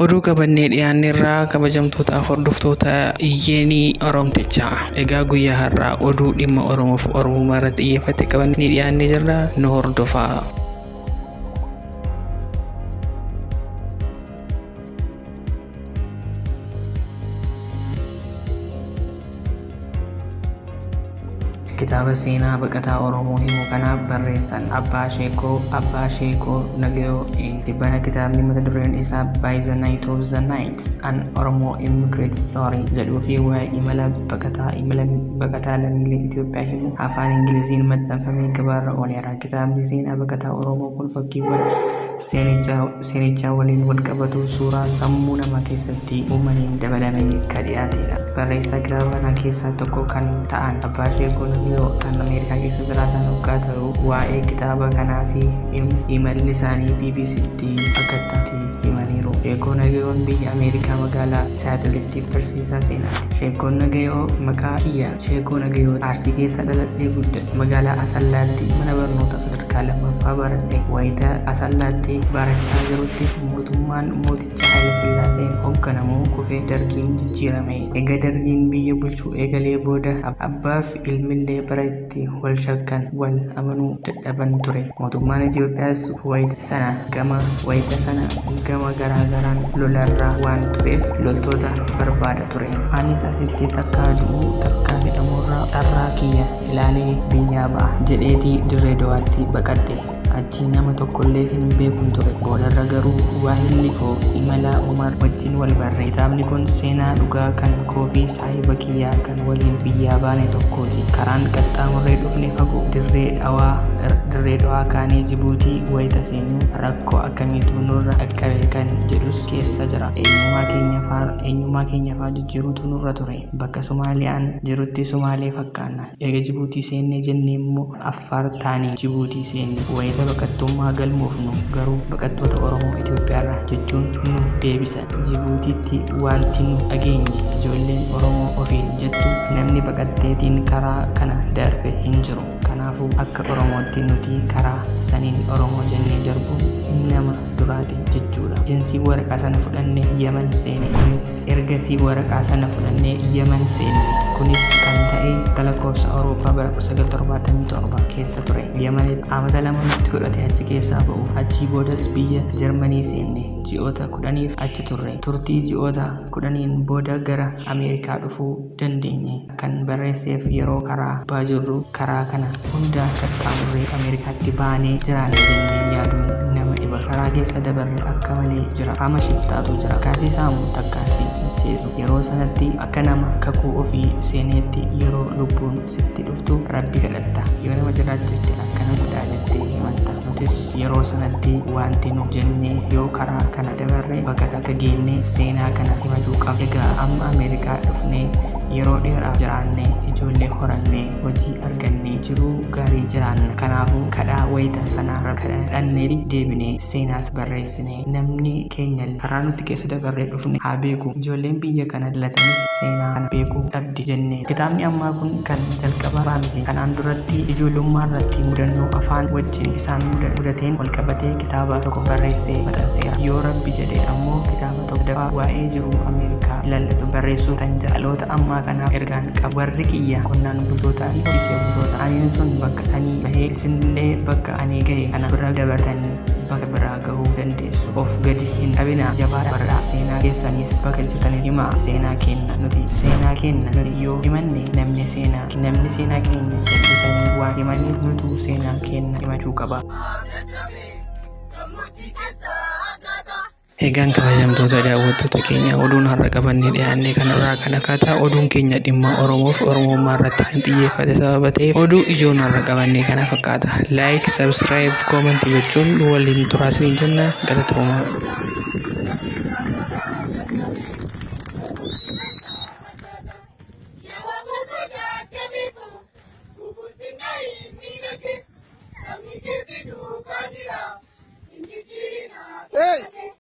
Oduu qabannee dhiyaanneerraa kabajamtootaaf hordoftoota iyyeenii Oromtichaa. Egaa guyyaa har'aa oduu dhimma Oromoof Oromummaa irratti xiyyeeffate qabannee dhiyaannee jirra. Nu hordofaa. Kitaaba seenaa baqataa Oromoo himu kana barreessan Abbaa Sheekoo Abbaa Sheekoo Nagayoo Dhibbana kitaabni mata dureen isaa By the Night of the Night An Oromo Immigrant Story jedhuu fi waa'ee imala baqataa imala baqataa lammiilee Itoophiyaa himu afaan Ingiliziin maxxanfamee gabaarra ooleera. Kitaabni seenaa baqataa Oromoo kun fakkiiwwan seenichaa waliin wal qabatu suuraa sammuu namaa keessatti uumaniin dabalamee kan dhiyaatedha. Barreessaa kitaaba kanaa keessaa tokko kan ta'an Abbaa Sheekoo Nagayoo kan Ameerikaa keessa jiraatan hoggaa ta'u, waa'ee kitaaba kanaa fi imalli isaanii BBCtti akka itti himaniiru. Sheekoo Nagayoon biyya Ameerikaa magaalaa Siyaatilitti barsiisaa seenaati. Sheekoon Nagayoo maqaa kiyya Sheekoo Nagayoo Arsii keessa dhaladhee guddadhe. Magaalaa Asallaatti mana barnoota sadarkaa lammaffaa baradhe. Wayita Asallaatti barachaa jirutti mootummaan mooticha Haayilasillaaseen hoogganamu kufee Dargiin jijjiirame. Eega Dargiin biyya bulchuu eegalee booda abbaaf ilmillee bara itti wal shakkan wal amanuu dadhaban ture. Mootummaan Itoophiyaas wayita sana gama wayita sana gama garaa garaan lolarra waan tureef loltoota barbaada ture. Anis asitti takkaa du'uu takkaa hidhamuurra carraa kiyya ilaalee biyyaa ba'a jedheeti Dirree Dawaatti baqadhe. Achii nama tokkollee hin beekun ture. Boodarra garuu waahilli koo Imalaa Umar wajjin wal barre. Kitaabni kun seenaa dhugaa kan koo fi saahiba kiyyaa kan waliin biyyaa baane tokkooti. Karaan qaxxaamurree dhufne fagoo. Dirree Dhawaa Dirree Dhawaa kaanee Jibuutii wayita seennu rakkoo akkamiitu nurra dhaqqabe kan jedhus keessa jira. Eenyummaa keenya faa eenyummaa keenya faa jijjiiruutu nurra ture. Bakka Somaaliyaan jirutti Somaalee fakkaanna. Eega Jibuutii seennee jennee immoo Affaar taanee Jibuutii seenne. Wayita baqattummaa galmoofnu garuu baqattoota Oromoo Itoophiyaarraa jechuun nu deebisan. Jibuutiitti wanti nu dhageenye ijoolleen Oromoo ofiin jettu namni baqatteetiin karaa kana darbe hin jiru. Kanaafuu akka Oromootti nuti karaa saniin Oromoo jennee darbuun nama duraati jechuudha. Ejensii waraqaa sana fudhannee Yaman seene. Kunis ergasii waraqaa sana fudhannee Yaman seenne. Kunis kan ta'e akka lakkoofsa Awurooppaa bara 1977 keessa ture. Yamanitti amata 2 nutti fudhate achi keessaa ba'uuf. Achii boodas biyya Jarmanii seenne. Ji'oota 10f achi turre. Turtii ji'oota 10n booda gara Ameerikaa dhufuu dandeenye. Kan barreesseef yeroo karaa baajurru karaa kana hunda qaxxaamurree Ameerikaatti baanee jiraanna jennee yaaduun nama dhiba. Karaa keessa dabarre akka malee jira. Qaama shittaatu jira. Takkaa si saamu takkaa si ajjeesu. Yeroo sanatti akka nama kakuu ofii seeneetti yeroo lubbuun sitti dhuftu Rabbi kadhatta. Yoo nama jiraachifte akkana godhaa jettee himatta. Nutis yeroo sanatti wanti nu jenne yoo karaa kana dabarre bakka takka geennee seenaa kana himachuu qabna. Egaa amma Ameerikaa dhufnee yeroo dheeraaf jiraannee ijoollee horannee hojii argannee jiruu gaarii jiraanna. Kanaafuu kadhaa wayita sanaa kadhanneeti deebinee seenaas barreessine. Namni keenya karaa nuti keessa dabarree dhufne haa beeku. Ijoolleen biyya kana dhalatanis seenaa kana beekuu dhabdi jennee. Kitaabni ammaa kun kan jalqabaa miti. Kanaan duratti ijoollummaa irratti mudannoo afaan wajjin isaan mudateen walqabatee kitaaba tokko barreessee maxxanseera. Yoo Rabbi jedhe ammoo kitaaba tokko daffaa waa'ee jiruu Ameerikaa ilaallatu barreessuuf tan jira. Dhaloota ammaa kanaaf ergaan qabu. Warri kiyya qonnaan bultootaa fi horsiisee bultoota. Aniin sun bakka sanii bahee isinillee bakka ani gahe kana bira dabartanii bakka biraa gahuu dandeessu. Of gadi hin dhabinaa, jabaadhaa baradhaa. Seenaa keessanis bakka jirtanitti himaa. Seenaa keenna nuti seenaa keenna nuti yoo himanne namni seenaa namni seenaa keenya jal'isanii waan himaniif nutu seenaa keenna himachuu qaba. Egaan kabajamtoota daawwattoota keenya oduun har'a qabannee dhiyaanne kanarraa kan akkaataa oduun keenya dhimma Oromoof Oromummaa irratti kan xiyyeeffate sababa ta'eef oduu ijoon har'a qabannee kana fakkaata. Like, subscribe, comment gochuun nu waliin turaa isiniin jenna galatoomaa.